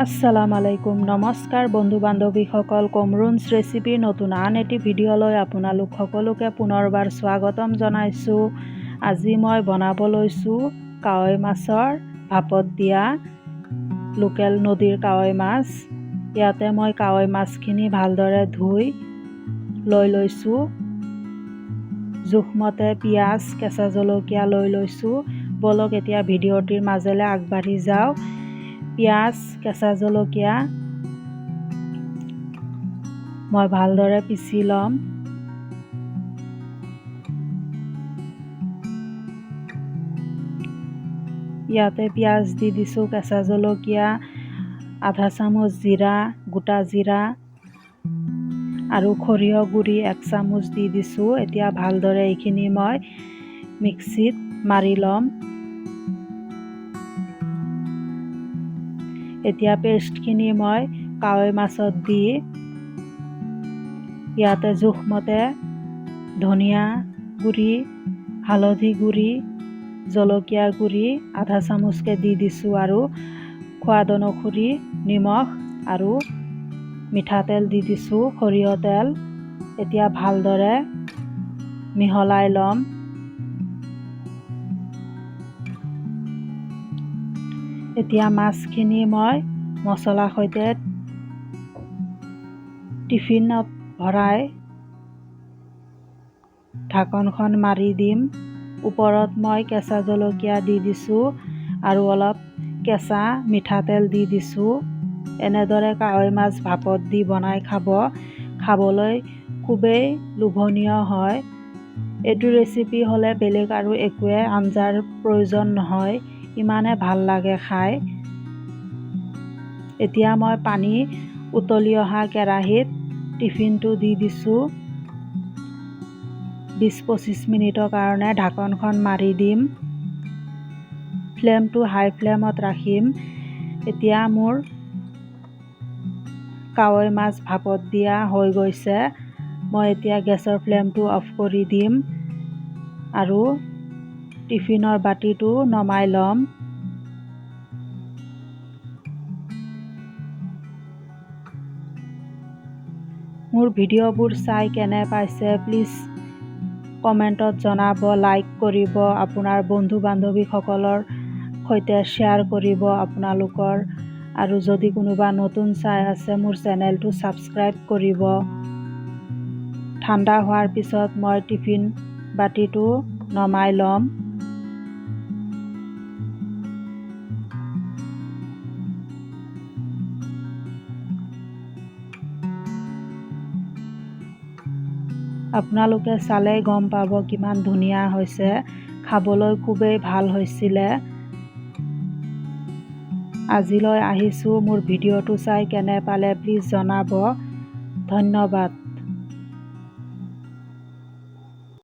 আসসালামু আলাইকুম। নমস্কাৰ বন্ধু বান্ধৱীসকল, কমৰুণছ ৰেচিপিৰ নতুন আন এটি ভিডিঅ'লৈ আপোনালোক সকলোকে পুনৰবাৰ স্বাগতম জনাইছোঁ। আজি মই বনাব লৈছোঁ কাৱৈ মাছৰ ভাপত দিয়া লোকেল নদীৰ কাৱৈ মাছ। ইয়াতে মই কাৱৈ মাছখিনি ভালদৰে ধুই লৈ লৈছোঁ। জোখমতে পিঁয়াজ, কেঁচা জলকীয়া লৈ লৈছোঁ। ব'লক এতিয়া ভিডিঅ'টিৰ মাজেৰে আগবাঢ়ি যাওঁ। পিঁয়াজ, কেঁচা জলকীয়া মই ভালদৰে পিচি ল'ম। ইয়াতে পিঁয়াজ দি দিছোঁ, কেঁচা জলকীয়া, আধা চামুচ জিৰা, গোটা জিৰা আৰু সৰিয়হ গুড়ি 1 চামুচ দি দিছোঁ। এতিয়া ভালদৰে এইখিনি মই মিক্সিত মাৰি ল'ম। এতিয়া পেষ্টখিনি মই কাৱৈ মাছত দি ইয়াতে জোখমতে ধনিয়া গুড়ি, হালধি গুড়ি, জলকীয়া গুড়ি আধা চামুচকৈ দি দিছোঁ আৰু সোৱাদ অনুসৰি নিমখ আৰু মিঠাতেল দি দিছোঁ, সৰিয়হ তেল। এতিয়া ভালদৰে মিহলাই ল'ম। এতিয়া মাছখিনি মই মছলাৰ সৈতে টিফিনত ভৰাই ঢাকনখন মাৰি দিম। ওপৰত মই কেঁচা জলকীয়া দি দিছোঁ আৰু অলপ কেঁচা মিঠাতেল দি দিছোঁ। এনেদৰে কাৱৈ মাছ ভাপত দি বনাই খাবলৈ খুবেই লোভনীয় হয়। এইটো ৰেচিপি হ'লে বেলেগ আৰু একোৱে আঞ্জাৰ প্ৰয়োজন নহয়, ইমানে ভাল লাগে খাই। এতিয়া মই পানী উতলি অহা কেৰাহীত টিফিনটো দি দিছোঁ। 20-25 মিনিটৰ কাৰণে ঢাকনখন মাৰি দিম। ফ্লেমটো হাই ফ্লেমত ৰাখিম। এতিয়া মোৰ কাৱৈ মাছ ভাপত দিয়া হৈ গৈছে। মই এতিয়া গেছৰ ফ্লেমটো অফ কৰি দিম আৰু টিফিনৰ বাতিটো নমাই ল'ম। মোৰ ভিডিঅ'বোৰ চাই কেনে পাইছে প্লিজ কমেণ্টত জনাব, লাইক কৰিব, আপোনাৰ বন্ধু বান্ধৱীসকলৰ সৈতে শ্বেয়াৰ কৰিব আপোনালোকৰ। আৰু যদি কোনোবা নতুন চাই আছে মোৰ চেনেলটো ছাবস্ক্ৰাইব কৰিব। ঠাণ্ডা হোৱাৰ পিছত মই টিফিন বাতিটো নমাই ল'ম। আপোনালোকে চালেই গম পাব কিমান ধুনীয়া হৈছে, খাবলৈ খুবেই ভাল হৈছিলে। আজিলৈ আহিছোঁ। মোৰ ভিডিঅ'টো চাই কেনে পালে প্লিজ জনাব। ধন্যবাদ।